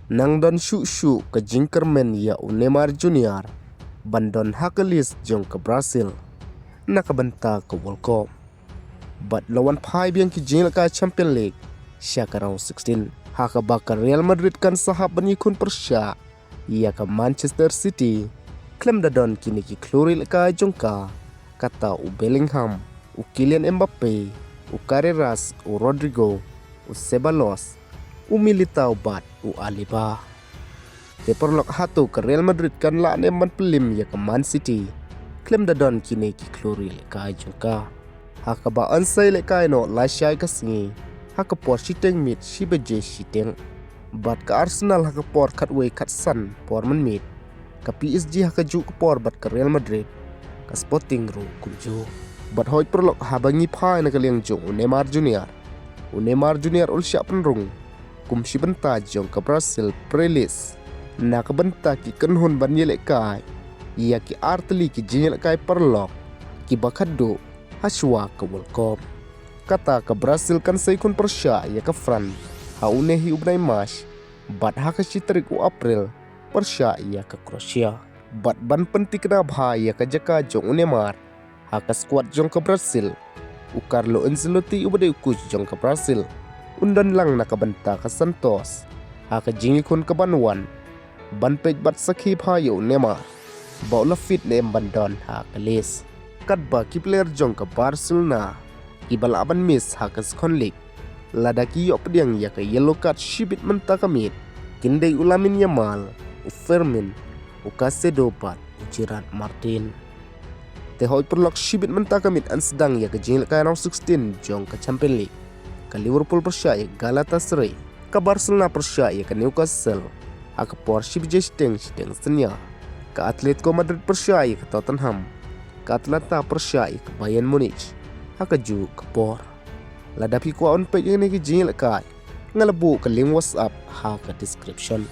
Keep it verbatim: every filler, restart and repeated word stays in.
Nang don shuh shuh ka jingkyrmen ïa u Neymar Junior ban don ha ka list jong ka Brazil na ka bynta ka World Cup. Bad la wan phai biang ki jingïalehkai Champions League sha ka round sixteen, ha kaba ka Real Madrid kan sa hap ban ïakhun pyrshah ïa ka Manchester City. Khlem da don kine ki khlur ïalehkai jong ka, kata u Bellingham, u Kylian Mbappe, u Carreras, u Rodrygo, u Ceballos, u Militao bad u Alaba. Te paralok, hato ka Real Madrid kan lah ne em ban pynlip ïa ka Man City khlem da don kine ki khlur ïalehkai jong ka? Ha kaba yn sa ïalehkai noh lashai ka sngi, ha ka por shiteng miet, shi baje shiteng. Bad ka Arsenal ha ka por khatwei khatsan por mynmiet, ka P S G ha kajuh ka por bad ka Real Madrid, ka Sporting ruh kumjuh. Bad hooid paralok, haba ngi phai na ka liang jong u Neymar Junior, u Neymar Junior u la shah pynrung kum shi bynta jong ka Brazil pre-list na ka bynta ki kynhun ban ïalehkai ïa ki artylli ki jingïalehkai paralok kiba khadduh ha shuwa ka World Cup. Kata ka Brazil kan sa ïakhun pyrshah ïa ka France ha une hi u bnai March, bad ha ka shi tarik u April pyrshah ïa ka Croatia. Bad ban pyntikna bha ïa ka jaka jong u Neymar ha ka squad jong ka Brazil, u Carlo Ancelotti uba dei u coach jong ka Brazil un don lang na ka bynta ka Santos ha ka jingïakhun kaban wan, ban peit bad sakhi bha ïa u Neymar ba u la fit ne em ban don ha ka list. Katba ki player jong ka Barcelona kiba lah ban miss ha ka Second League lada ki ïoh pdiang ïa ka yellow card shibit mynta ka miet, kin dei u Lamine Yamal, u Fermin, u Caicedo bad u Gerard Martin. Te hooid paralok, shibit mynta ka miet yn sdang ïa ka jingïalehkai round sixteen jong ka Champions League. Ka Liverpool pyrshah ïa ka Galatasaray, ka Barcelona pyrshah ïa ka Newcastle ha ka por shi baje shiteng, shiteng synñia. Ka Atletico Madrid pyrshah ïa ka Tottenham, ka Atalanta pyrshah ïa ka Bayern Munich ha kajuh ka por. Lada phi kwah ban peit ïa kine ki jingïalehkai, nga la buh ka link WhatsApp ha ka description.